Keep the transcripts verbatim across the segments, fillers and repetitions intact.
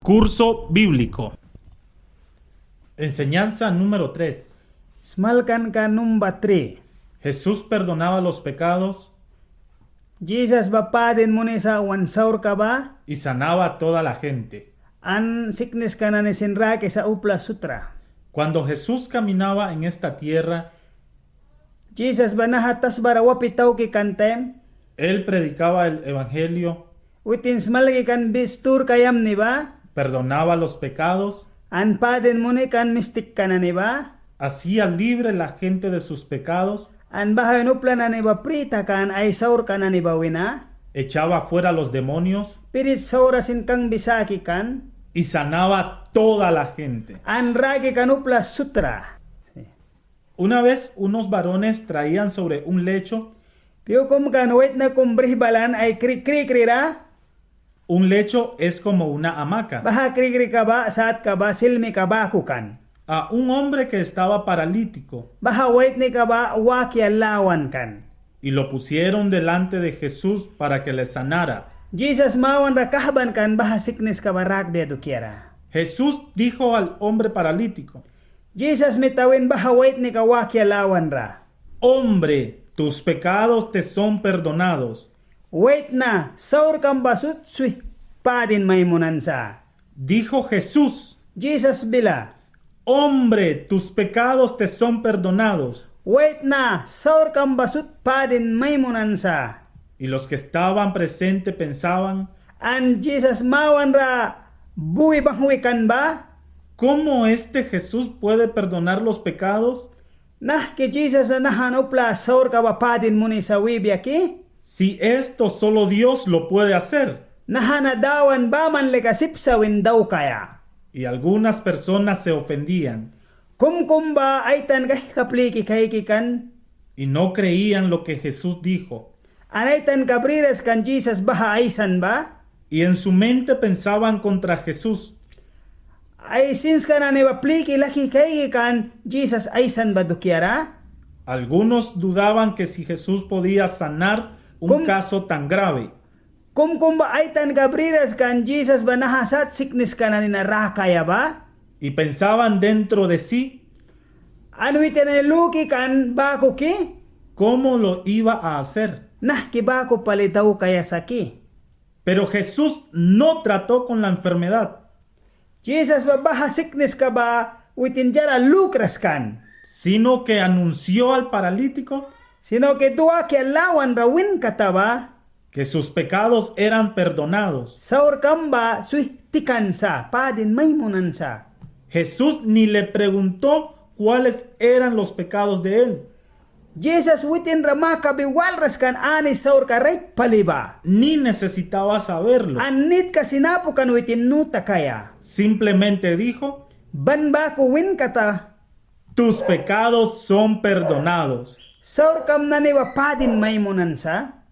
Curso bíblico. Enseñanza número tres. Smalkanka numba tri. Jesús perdonaba los pecados. Jisas ba padin munisa wan saurka ba. Y sanaba a toda la gente. An sikniska nani sin rakisa upla sutra. Cuando Jesús caminaba en esta tierra, Jisas ba naha tasbara wapi tauki kan taim. Él predicaba el evangelio. Witin smalki kan bui sturka yamni ba. Perdonaba los pecados. An padin muni kan mistikka nani ba. Hacía libre la gente de sus pecados. An baha wina upla nani ba pri takan ai saurka nani ba wina. Echaba fuera los demonios. Spirit saura sin kangbi saki kan. Y sanaba toda la gente. An raki kan upla sutra. Una vez unos varones traían sobre un lecho. Pyu kum kan waitna kum brih balan ai kri-, krikri ra. Un lecho es como una hamaca. Baha krikrika ba, satka ba, silmika baku kan. A un hombre que estaba paralítico. Baha waitnika ba wakia lawan kan. Y lo pusieron delante de Jesús para que le sanara. Jisas mawanra kahban kan baha sikniska ba rakbia dukiara. Jesús dijo al hombre paralítico. Jisas mita win baha waitnika wakia lawanra. Hombre, tus pecados te son perdonados. Waitna, saurkam ba sut swih padin mai munan sa. Dijo Jesús. Jisas bila. Hombre, tus pecados te son perdonados. Waitna, saurkam ba sut padin mai munan sa. Y los que estaban presentes pensaban. An Jisas mawanra bui banghwi kan ba. ¿Cómo este Jesús puede perdonar los pecados? Nahki Jisas naha na upla saurka ba padin munisa wibia ki? Si esto solo Dios lo puede hacer. Naha na Dawan baman lika sip sa win daukaia. Y algunas personas se ofendían. Kum kum ba ai tanka aihka pliki kaiki kan. Y no creían lo que Jesús dijo. An ai tanka briras kan Jisas baha aisan ba. Y en su mente pensaban contra Jesús. Ai sinska nani ba pliki laki kaiki kan Jisas aisan ba dukiara. Algunos dudaban que si Jesús podía sanar un caso tan grave. Kum kum ba ai tanka briras kan Jisas ba naha sat sikniska nani na rakaia ba. Y pensaban dentro de sí. An witin nani luki kan baku ki. ¿Cómo lo iba a hacer? Nahki baku pali daukaia sa ki. Pero Jesús no trató con la enfermedad. Jisas ba baha sikniska ba witin diara lukras kan. Sino que anunció al paralítico. Sino que duakia lawanra win kata ba. Que sus pecados eran perdonados. Saurkam ba swih tikan sa, padin mai munan sa. Jesús ni le preguntó cuáles eran los pecados de él. Jisas witin ra makabi walras kan ani saurka rait pali ba. Ni necesitaba saberlo. An nitka sin apu kan witin nu takaia. Simplemente dijo. Ban baku win kata. Tus pecados son perdonados. Saurkam nani ba padin mai munan sa.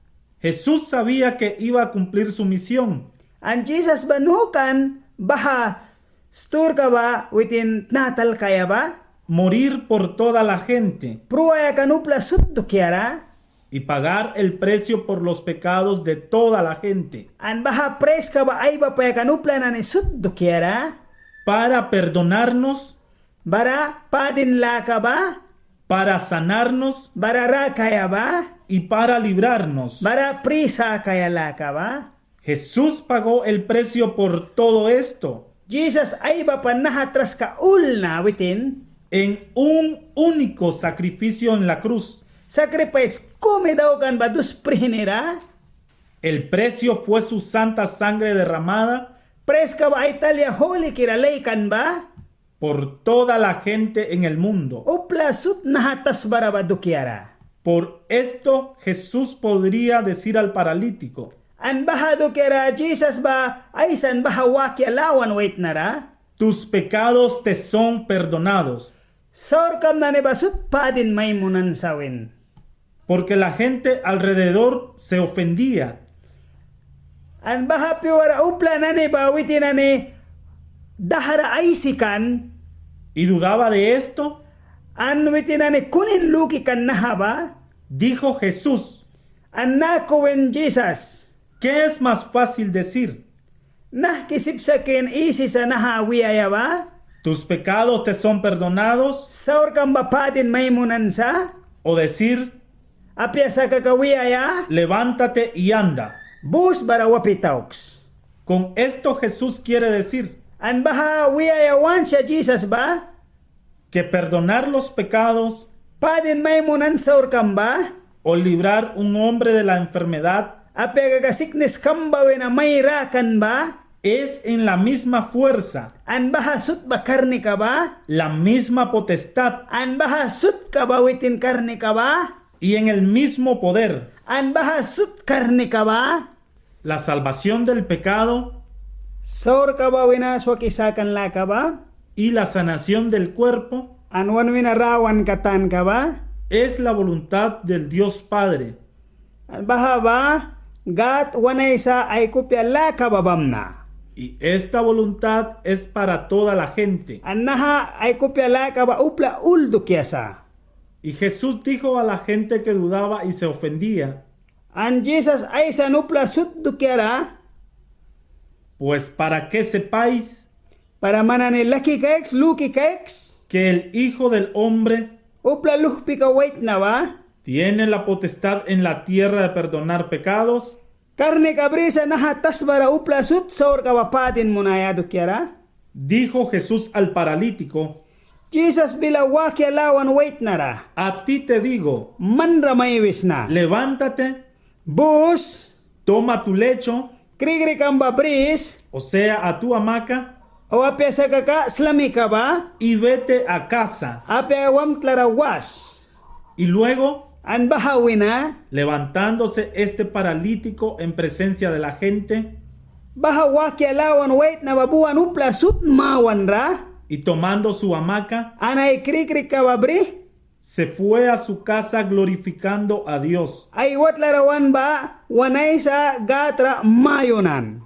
Jesús sabía que iba a cumplir su misión. An Jisas ba nu kan baha sturka ba witin tnata alkaia ba. Morir por toda la gente. Pruaia kan upla sut dukiara. Y pagar el precio por los pecados de toda la gente. An baha priska ba aibapaia kan upla nani sut dukiara. Para perdonarnos. Bara padin laka ba. Para sanarnos. Bara rakaia ba. Y para librarnos. Bara pri sakaia laka ba. Jesús pagó el precio por todo esto. Jisas aibapa naha traska ul na witin. En un único sacrificio en la cruz. Sakripais kumi daukan ba dus prihnira. El precio fue su santa sangre derramada. Priska ba ai talia hulikira laikan ba. Por toda la gente en el mundo. Upla sut naha tasbara ba dukiara. Por esto Jesús podría decir al paralítico. An baha dukiara Jisas ba aisan baha wakia lawan waitnara. Tus pecados te son perdonados. Saurkam nani ba sut padin mai munan sa win. Porque la gente alrededor se ofendía. An baha pyuara upla nani ba witin nani dahra aisi kan. Y dudaba de esto. An witin nani kunin luki kan naha ba. Dijo Jesús. An naku win Jisas. ¿Qué es más fácil decir? Nahki sip sa kin isi sa naha wiaia ba? Tus pecados te son perdonados. Saurkam ba padin mai munan sa. O decir, apia sa kaka wiaia, levántate y anda. Bus bara wapi tauks. Con esto Jesús quiere decir, an baha wiaia want sa Jisas ba, que perdonar los pecados, padin mai munan saurkam ba, o librar un hombre de la enfermedad, apia kaka sikniskam ba wina mai rakan ba, es en la misma fuerza, an baha sut ba karnika ba, la misma potestad, an baha sutka ba witin karnika ba, y en el mismo poder, an baha sut karnika ba. La salvación del pecado, saurka ba wina swaki sakan laka ba, y la sanación del cuerpo, an wan wina rawanka tanka ba, es la voluntad del Dios Padre. Baha ba Gad wan Aisa ai kupia laka ba bamna. Y esta voluntad es para toda la gente. An naha ai kupia laka ba upla ul dukia sa. Y Jesús dijo a la gente que dudaba y se ofendía, an Jisas aisan upla sut dukiara. Pues para que sepáis, bara man nani laki kaiks, luki kaiks, que el Hijo del Hombre, upla luhpika waitna ba, tiene la potestad en la tierra de perdonar pecados. Karnika brisa naha tasbara upla sut saurka ba padin munaia dukiara. Dijo Jesús al paralítico, Jisas bila wakia lawan waitnara. A ti te digo, manra mai wisna. Levántate. Bus. Toma tu lecho. Krikrikam ba bris. O sea, a tu hamaca. O apia sa kaka slamika ba. Y vete a casa. Apia wamtlara was. Y luego, an baha wina, levantándose este paralítico en presencia de la gente, baha wakia lawan waitna ba buan upla sut mawanra, y tomando su hamaca, an ai krikrika ba bri, se fue a su casa glorificando a Dios. Ai watlara wan ba wan Aisa Gad ra mayunan.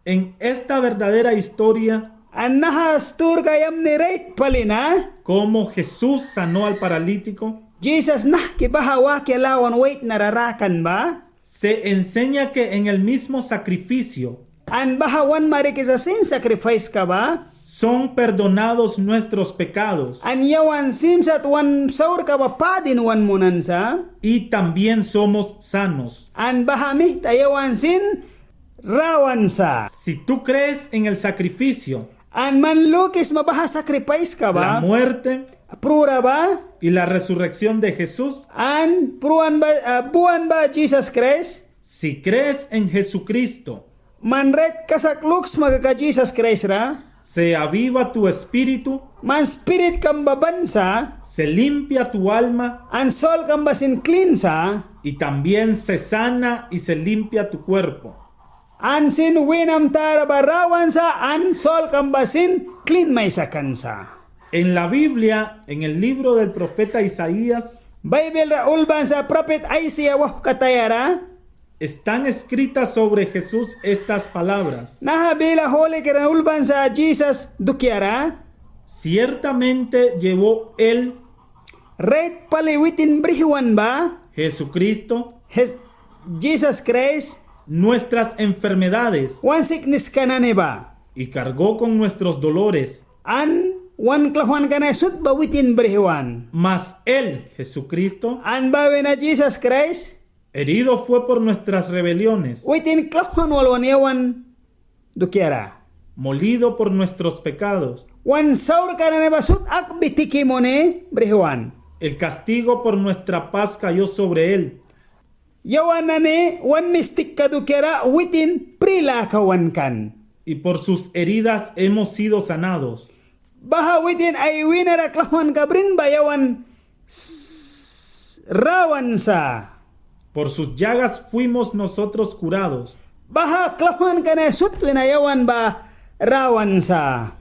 En esta verdadera historia, an naha sturka yamni rait pali na, cómo Jesús sanó al paralítico, Jisas nahki baha wakia lawan waitnara rakan ba, se enseña que en el mismo sacrificio, an baha wan marikisa sin sakripaiska ba, son perdonados nuestros pecados, an yawan sim sat wan saurka ba padin wan munan sa, y también somos sanos, an baha mita yawan sin rawan sa. Si tú crees en el sacrificio, an man lukisma baha sakripaiska ba, la muerte, prura ba, y la resurrección de Jesús, an pruan ba, ah, buan ba Jisas Kraist. Si crees en Jesucristo, man rait kasak luksma kaka Jisas Kraist ra, se aviva tu espíritu, man spiritkam ba ban sa, se limpia tu alma, an solkam ba sin klin sa, y también se sana y se limpia tu cuerpo. An sin wînam tara ba rawan sa, an solkam ba sin klin mai sakan sa. En la Biblia, en el libro del profeta Isaías, Baibil ra ulban sa prapit Aisaya wauhkatayara, están escritas sobre Jesús estas palabras. Naha bila hulikira ulban sa Jisas dukiara. Ciertamente llevó él, rait pali witin brihwan ba, Jesucristo, Jes-, Jisas Kraist, nuestras enfermedades, wan sikniska nani ba, y cargó con nuestros dolores, an wan klauhwanka nani sut ba witin brihwan. Mas él, Jesucristo, an ba wina Jisas Kraist, herido fue por nuestras rebeliones, witin klauhwan wal wan yawan dukiara, molido por nuestros pecados, wan saurka nani ba sut akbi tiki muni brihwan. El castigo por nuestra paz cayó sobre él, yawan nani wan mistikka dukiara witin pri laka wan kan. Y por sus heridas hemos sido sanados. Baha witin ai wînara klauhwanka brin ba yawan s-, rawan sa. Por sus llagas fuimos nosotros curados. Baha klauhwanka nani sut wina yawan ba rawan sa.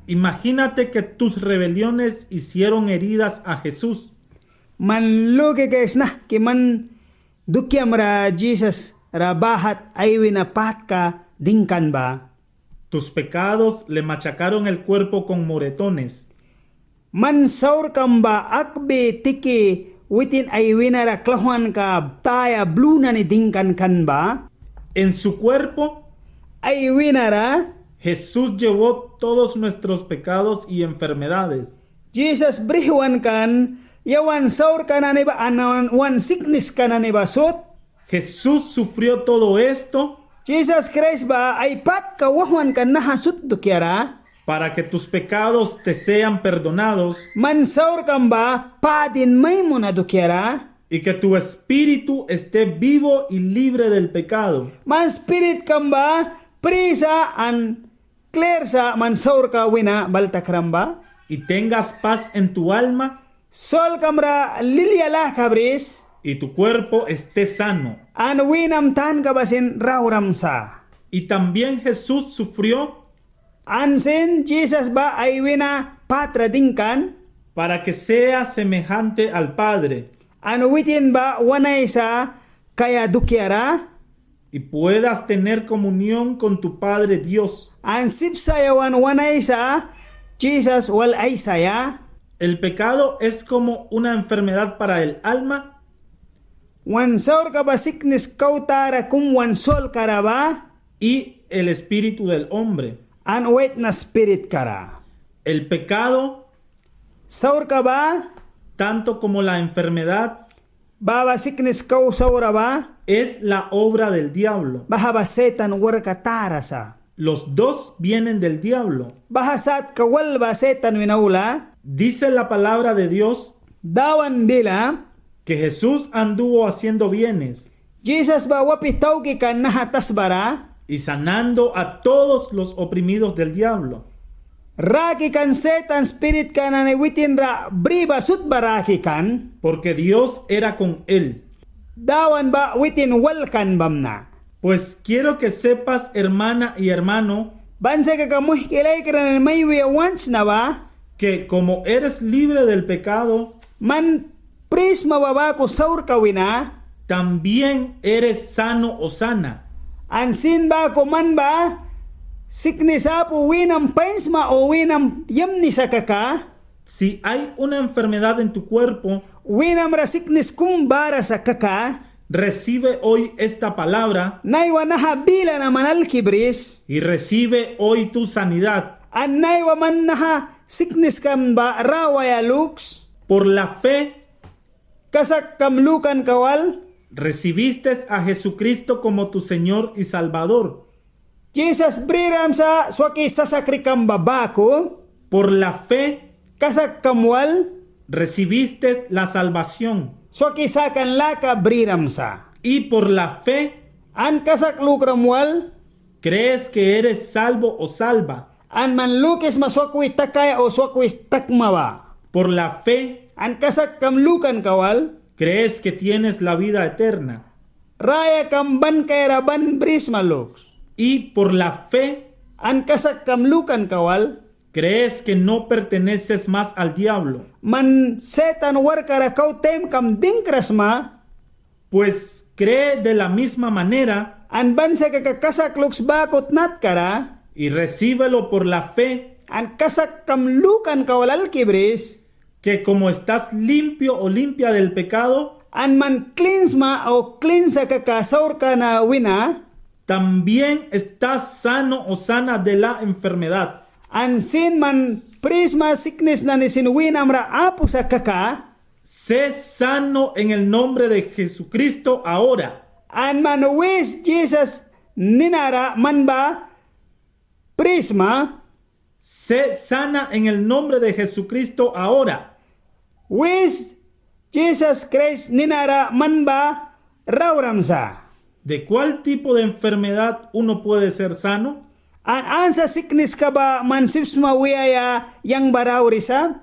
Imagínate que tus rebeliones hicieron heridas a Jesús. Man luki kais nahki man dukiamra Jisas ra bahat ai wîna pâtka dingkan ba. Tus pecados le machacaron el cuerpo con moretones. Man saurkam ba akbi tiki witin ai wînara klauhwanka taya blu nani dingkan kan ba. En su cuerpo, ai wina ra. Jesús llevó todos nuestros pecados y enfermedades. Jisas brihwan kan yawan saurka nani ba an wan sikniska nani ba sut. Jesús sufrió todo esto. Jisas Kraist ba ai patka wahwanka naha sut dukiara. Para que tus pecados te sean perdonados. Man saurkam ba padin mai muna dukiara. Y que tu espíritu esté vivo y libre del pecado. Man spiritkam ba pri sa an klir sa man saurka wina bal takram ba. Y tengas paz en tu alma. Solkam ra lilia laka bris. Y tu cuerpo esté sano. An winam tanka ba sin rauram sa. Y también Jesús sufrió. An sin Jisas ba ai wina patra dingkan. Para que sea semejante al Padre. An witin ba wan Aisa kaia dukiara. Y puedas tener comunión con tu Padre Dios. An sip sa yawan wan Aisa, Jisas wal aisaia. El pecado es como una enfermedad para el alma. Wan saurka ba siknis kau tara kum wan solkara ba. Y el espíritu del hombre. An waitna spiritkara. El pecado. Saurka ba. Tanto como la enfermedad. Baha ba siknis kau saura ba. Es la obra del diablo. Baha ba Setan warkka tara sa. Los dos vienen del diablo. Baha satka wal ba Setan wina aula. Dice la palabra de Dios. Dawan bila. Que Jesús anduvo haciendo bienes. Jisas ba wapi tauki kan naha tasbara. Y sanando a todos los oprimidos del diablo. Raki kan Setan spiritka nani witin ra bri ba sut ba raki kan. Porque Dios era con él. Dawan ba witin wal kan bamna. Pues quiero que sepas, hermana y hermano, ban sa kaka muihki laikra nani mai wiaia want sna ba. Que como eres libre del pecado, man pri sma ba baku saurka wina. También eres sano o sana. An sin baku man ba siknis apu winam pain sma o winam yamni sa kaka. Si hay una enfermedad en tu cuerpo, winam ra siknis kum bara sa kaka. Recibe hoy esta palabra. Naiwa naha bila na man alki bris. Y recibe hoy tu sanidad. An naiwa man naha sikniskam ba rawaia luks. Por la fe. Kasakkam lukanka wal. Recibiste a Jesucristo como tu Señor y Salvador. Jisas briram sa swaki sasakrikam ba baku. Por la fe. Kasakkam wal. Recibiste la salvación. Swaki sakan laka briram sa. Y por la fe. An kasak lukram wal. Crees que eres salvo o salva. An man lukisma swakwi takaia o swakwi takma ba. Por la fe. An kasakkam lukanka wal. Crees que tienes la vida eterna. Rayakam ban kaiara ban brisma luks. Y por la fe. An kasakkam lukanka wal. Crees que no perteneces más al diablo. Man Setan warkka ra kau taimkam dingkras sma. Pues cree de la misma manera. An ban sa kaka kasak luks baku tnatkara. Y recíbelo por la fe. An kasakkam lukanka wal alki bris. Que como estás limpio o limpia del pecado. An man klin sma o klin sa kaka saurka na wina. También estás sano o sana de la enfermedad. An sin man pri sma siknis nani sin winam ra apu sa kaka. Sé sano en el nombre de Jesucristo ahora. An man wis Jisas nina ra man ba pri sma. Sé sana en el nombre de Jesucristo ahora. Wis Jisas Kraist nina ra man ba rauram sa. ¿De cuál tipo de enfermedad uno puede ser sano? An ansa sikniska ba man sip sma wiaia yang ba raurisa?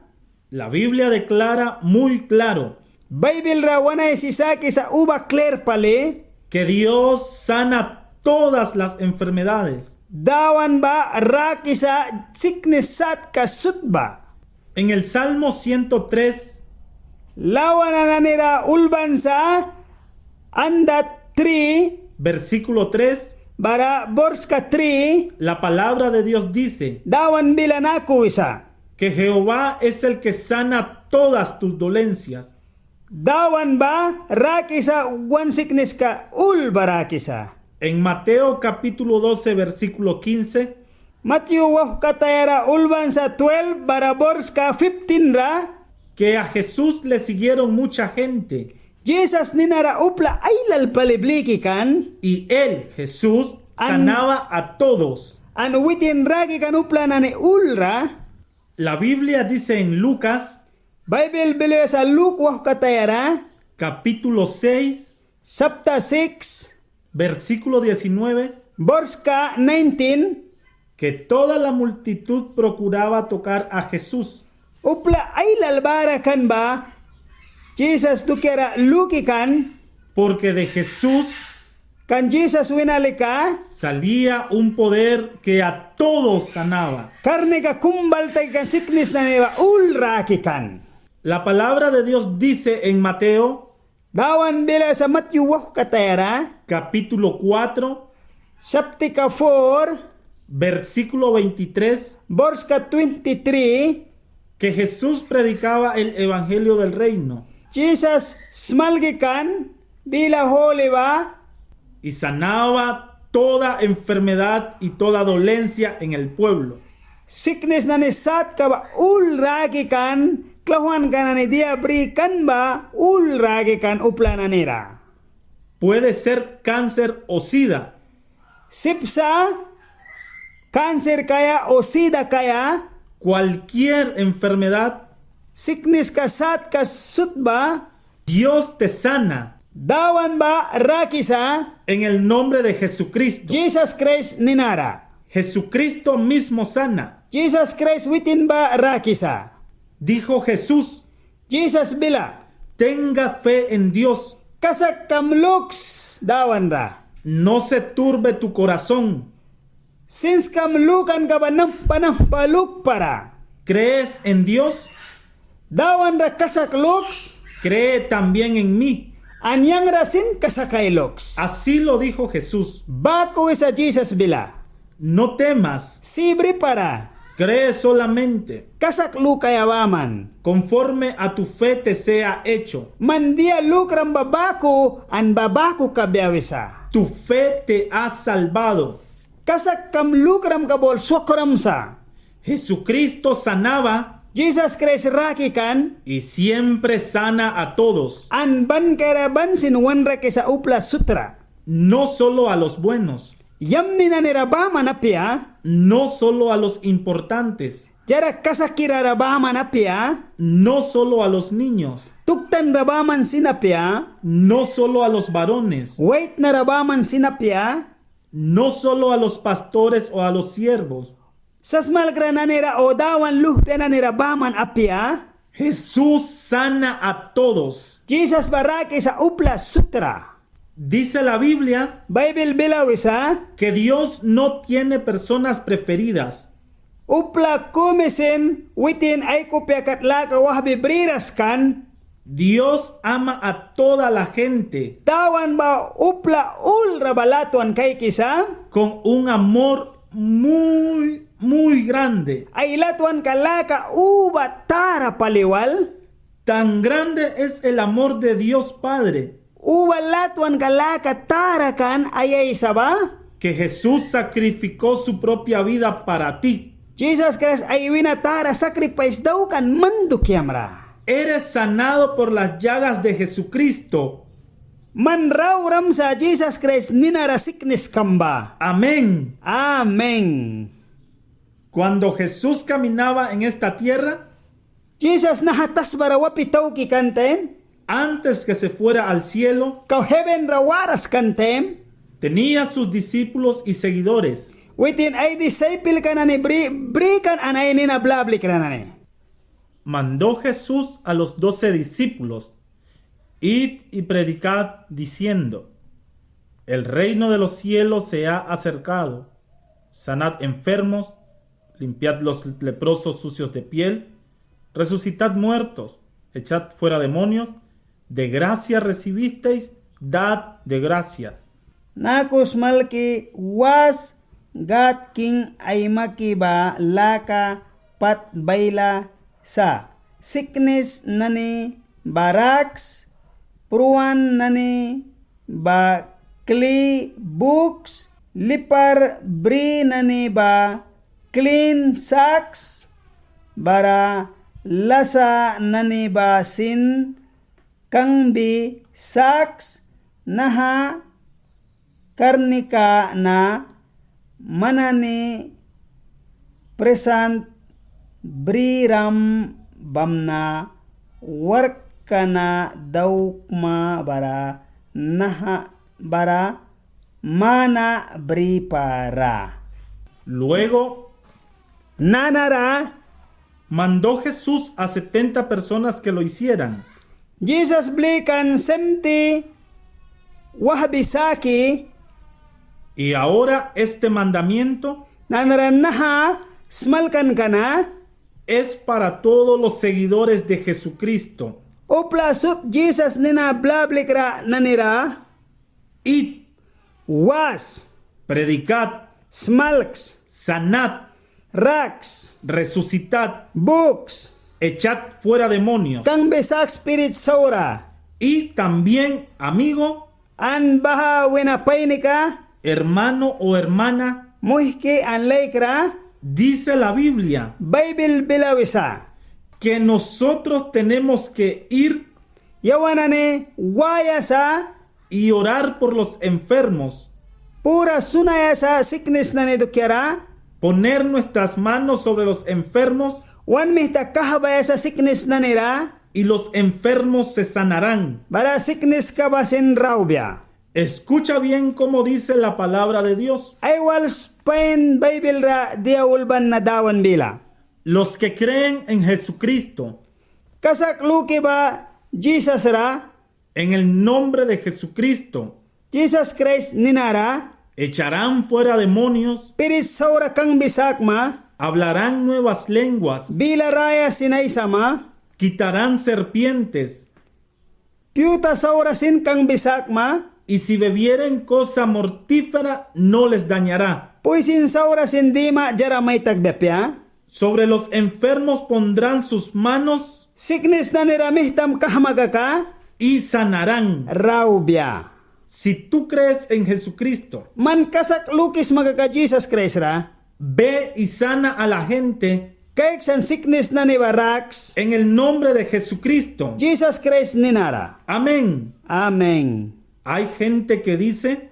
La Biblia declara muy claro. Baibil ra wan aisi sakisa uba klir pali. Que Dios sana todas las enfermedades. Dawan ba rakisa siknis satka sut ba. En el Salmo ciento tres. Lawana nani ra ulban sa andat tri. Versículo tres. Bara borska tri. La palabra de Dios dice. Dawan bila naku wisa. Que Jehová es el que sana todas tus dolencias. Dawan ba rakisa wan sikniska ul ba rakisa. En Mateo capítulo doce, versículo quince, Matyu wauhkatayara ulban sa twelve bara borska fifteen ra, que a Jesús le siguieron mucha gente. Jisas ninara upla ailal pali bliki kan. Y él, Jesús, An- sanaba a todos. An witin raki kan upla nani ul ra. La Biblia dice en Lucas, Baibil bila wisa Luk wauhkatayara, capítulo seis, sapta six, versículo diecinueve, borska nineteen, que toda la multitud procuraba tocar a Jesús. Upla ailal bara kan ba Jisas dukiara luki kan. Porque de Jesús, kan Jisas wina lika, salía un poder que a todos sanaba. Karnika kum bal taki kan, siknis nani ba ul raki kan. La palabra de Dios dice en Mateo, Dawan bila wisa Matyu wauhkatayara, capítulo cuatro, saptika four, versículo veintitrés, borska twenty-three, que Jesús predicaba el evangelio del reino. Jisas smalki kan bila holi ba. Y sanaba toda enfermedad y toda dolencia en el pueblo. Siknis nani satka ba ul raki kan, klauhwanka nani dia bri kan ba ul raki kan upla nanira. Puede ser cáncer o sida. Sip sa, kanser kaia o sida kaia. Cualquier enfermedad. Sikniska satka sut ba. Dios te sana. Dawan ba rakisa. En el nombre de Jesucristo. Jisas Kraist ninara. Jesucristo mismo sana. Jisas Kraist witin ba rakisa. Dijo Jesús. Jisas bila. Tenga fe en Dios. Kasakkam luks Dawan ra. No se turbe tu corazón. Sinskam lukanka ba nampa nampa lukpara. ¿Crees en Dios? Dawan ra kasak luks. Cree también en mí. An yang ra sin kasak ai luks. Así lo dijo Jesús. Baku wisa Jisas bila. No temas. Sibripara. Cree solamente. Kasak lukaia baman. Conforme a tu fe te sea hecho. Man dia lukram ba baku, an ba baku kabia wisa. Tu fe te ha salvado. Kasakkam lukramka ba wal swakram sa. Jesucristo sanaba. Jisas Kraist raki kan. Y siempre sana a todos. An ban kaiara ban sin wan rakisa upla sut ra. No solo a los buenos. Yamni nani ra baman apia. No solo a los importantes. Diara kasakkira ra baman apia. No solo a los niños. Tuktan ra baman sin apia. No solo a los varones. Waitna ra baman sin apia. No solo a los pastores o a los siervos. Sasmalkra nani ra o Dawan luhpia nani ra baman apia. Jesús sana a todos. Jisas ba rakisa upla sut ra. Dice la Biblia. Baibil bila wisa. Que Dios no tiene personas preferidas. Upla kumi sin witin ai kupia kat laka wahbi briras kan. Dios ama a toda la gente. Dawan ba upla ul ra ba latwan kaikisa. Con un amor muy, muy grande. Ai latwanka laka uba tara pali wal. Tan grande es el amor de Dios Padre. Uba latwanka laka tara kan ai Aisa ba. Que Jesús sacrificó su propia vida para ti. Jisas Kraist ai wina tara sakripais daukan man dukiamra. Eres sanado por las llagas de Jesucristo. Man rauram sa Jisas Kraist nina ra sikniskam ba. Amén. Amén. Cuando Jesús caminaba en esta tierra, Jisas naha tasba ra wapi tauki kan taim, antes que se fuera al cielo, kau heven ra waras kan taim, tenía sus discípulos y seguidores. Witin ai disaipelka nani bri, bri kan an ai nina blablikra nani. Mandó Jesús a los doce discípulos: Id y predicad, diciendo: El reino de los cielos se ha acercado. Sanad enfermos, limpiad los leprosos sucios de piel, resucitad muertos, echad fuera demonios, de gracia recibisteis, dad de gracia. Naku smalki was Gâd king aimaki ba laka pat baila sa. Siknis nani ba raks, pruan nani ba kli buks, lipar bri nani ba klin saks, bara lasa nani ba sin kangbi saks. Naha karnika na man nani prisant briram bamna warkka na daukma bara naha bara mana bripara. Luego, nanara, mandó Jesús a setenta personas que lo hicieran. Jisas blikan semti wahbi saki. Y ahora este mandamiento, nanara naha smalkanka na, es para todos los seguidores de Jesucristo. Upla sut Jisas nina blablikra nanira. Id. Was. Predicad. Smalks. Sanad. Raks. Resucitad. Buks. Echad fuera demonios. Kangbi saks spirit saura. Y también, amigo, an baha wina painika, hermano o hermana, muihki an laikra, dice la Biblia, Baibil bila wisa, que nosotros tenemos que ir, yawan nani waia sa, y orar por los enfermos, pura sunaia sa siknis nani dukiara, poner nuestras manos sobre los enfermos, wan mihta kahbaia sa siknis nanira, y los enfermos se sanarán. Bara sikniska ba sin raubia. Escucha bien cómo dice la palabra de Dios. Ai wals pain Baibil ra dia ulban na Dawan bila. Los que creen en Jesucristo, kasak luki ba Jisas ra, en el nombre de Jesucristo, Jisas Kraist nina ra, echarán fuera demonios, spirit saura kangbi sakma, hablarán nuevas lenguas, bila raya sin aisama, quitarán serpientes, piuta saura sin kangbi sakma, y si bebieren cosa mortífera no les dañará, puisin saura sin dima diara mai takbia apia. Sobre los enfermos pondrán sus manos, siknis nanira mihtam kahma kaka, y sanarán, raubia. Si tú crees en Jesucristo, man kasak lukisma kaka Jisas Kraist ra, ve y sana a la gente, kaiks an siknis nani ba raks, en el nombre de Jesucristo, Jisas Kraist nina ra. Amén. Amén. Hay gente que dice,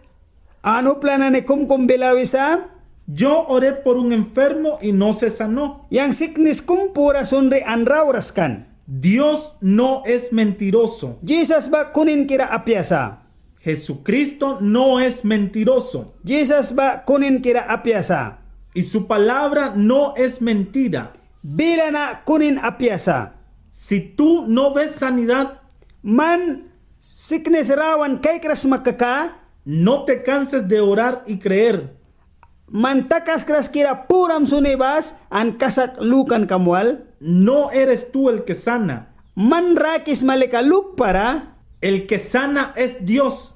an upla nani kum kum bila wisa, yo oré por un enfermo y no se sanó. Yang siknis kum pura sunri an rauras kan. Dios no es mentiroso. Jisas ba kuninkira apia sa. Jesucristo no es mentiroso. Jisas ba kuninkira apia sa. Y su palabra no es mentira. Bila na kunin apia sa. Si tú no ves sanidad, man siknis rawan kaikras sma kaka, no te canses de orar y creer. Man takaskras kira puram suni bas an kasak lukankam wal. No eres tú el que sana. Man rakisma lika lukpara. El que sana es Dios.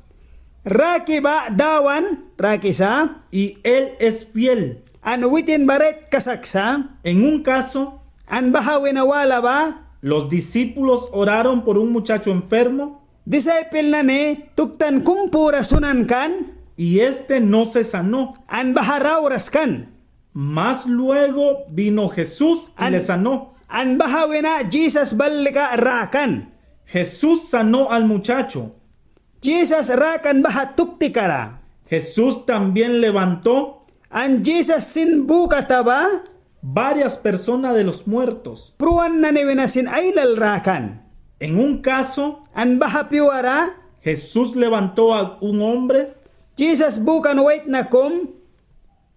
Raki ba Dawan rakisa. Y él es fiel. An witin ba rait kasak sa. En un caso, an baha wina wala ba, los discípulos oraron por un muchacho enfermo. Disaipel nani tuktan kum pura sunan kan. Y este no se sanó. An baha rauras kan. Mas luego vino Jesús y le sanó. An baha wina Jisas bal lika rakan. Jesús sanó al muchacho. Jisas rakan baha tuktika ra. Jesús también levantó, an Jisas sin bukata ba, varias personas de los muertos. Pruan nani wina sin ailal rakan. En un caso, an baha pyuara, Jesús levantó a un hombre, Jisas bukan waitna kum,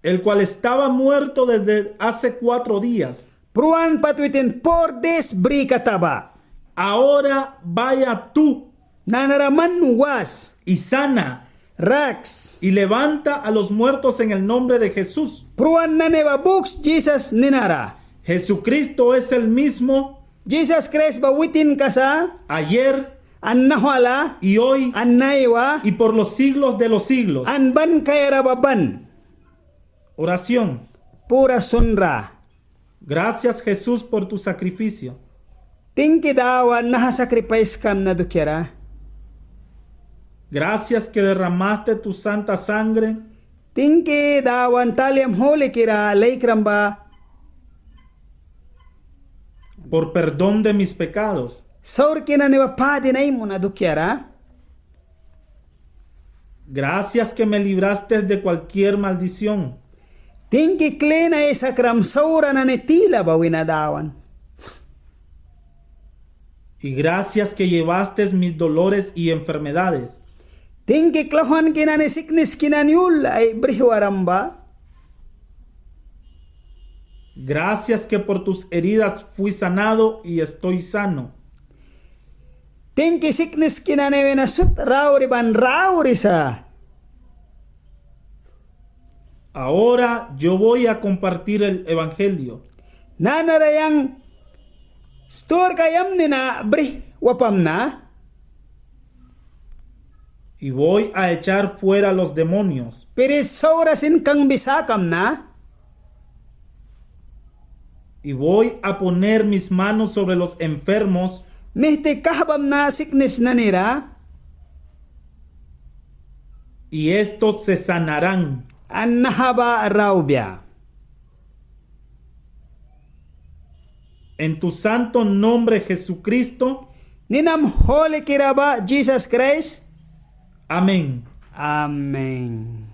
el cual estaba muerto desde hace cuatro días. Pruan pat witin por dis bri kata ba. Ahora vaya tú. Nanara man was. Y sana. Raks. Y levanta a los muertos en el nombre de Jesús. Pruan nani ba buks Jisas nina ra. Jesucristo es el mismo. Jisas Kraist ba witinka sa. Ayer. An nahwala. Y hoy. An naiwa. Y por los siglos de los siglos. An ban kaiara ba ban. Oración. Pura sunra. Gracias, Jesús, por tu sacrificio. Tingki Dawan naha sakripaiskam na dukiara. Gracias que derramaste tu santa sangre. Tingki Dawan, taliam hulikira laikram ba. Por perdón de mis pecados. Saurki nani ba padin ai muna dukiara. Gracias que me libraste de cualquier maldición. Tingki klin aisakram saura nani tila ba wina, Dawan. Y gracias que llevaste mis dolores y enfermedades. Tingki klauhwanki nani, sikniski nani ul ai brih waram ba. Gracias que por tus heridas fui sanado y estoy sano. Tingki sikniski nani wina sut rauri ban rauri sa. Ahora yo voy a compartir el evangelio. Nanara yang sturka yamni na brih wapamna. Y voy a echar fuera los demonios. Spirit saura sin kangbi sakamna. Y voy a poner mis manos sobre los enfermos. Mihti kahbamna siknis nanira. Y estos se sanarán. An naha ba raubia. En tu santo nombre, Jesucristo. Ninam hulikira ba, Jisas Kraist. Amén. Amén.